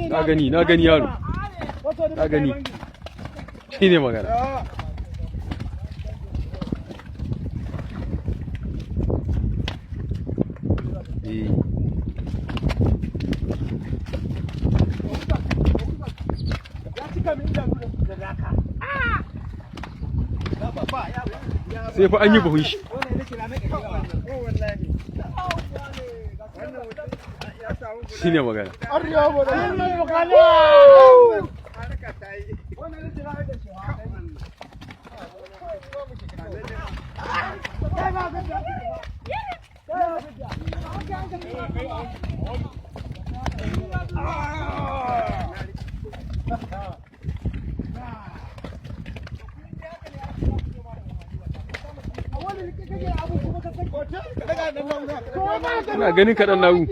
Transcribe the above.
Na gani, na gani yaro. Na gani. Shine magana. Eh. Sai fa an yi buhun shi. Shine magana. Ina ganin kaɗan nagu.